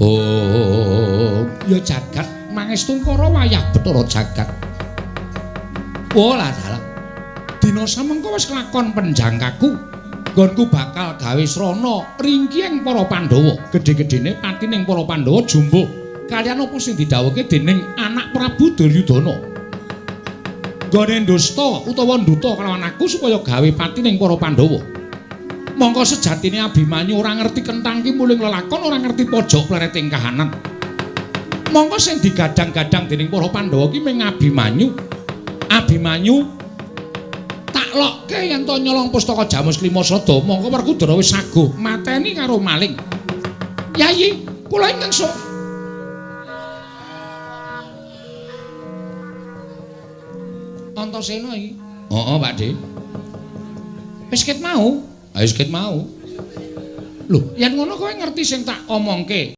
Oh, ya jagat mangestungkara wayah Bathara jagat. Oh lah dalah. Dina samengko wis kelakon penjangkaku. Nggonku bakal gawe srana ringkiyeng para Pandhawa. Gedhe-gedhene patining para Pandhawa jumbuh kaliyan apa sing didhawuhke dening anak Prabu Duryudana. Nggone ndusta utawa nduta kelawan aku supaya gawe patining para Pandhawa. Mongko sejatine Abimanyu ora ngerti kenthang ki muling lelakon, ora ngerti pojok plereting kahanan. Mongko sing digadang-gadang dening para Pandhawa ki mung Abimanyu. Abimanyu tak lokke yen to nyolong pustaka Jamus Klima Sada, mongko Werkudara wis saguh mateni karo maling. Yayi, kula ingkang sok. Antasena iki. Heeh, Pak De. Wis ket mau. Ayo ket mau. Lho, yen ngono kowe ngerti sing tak omongke.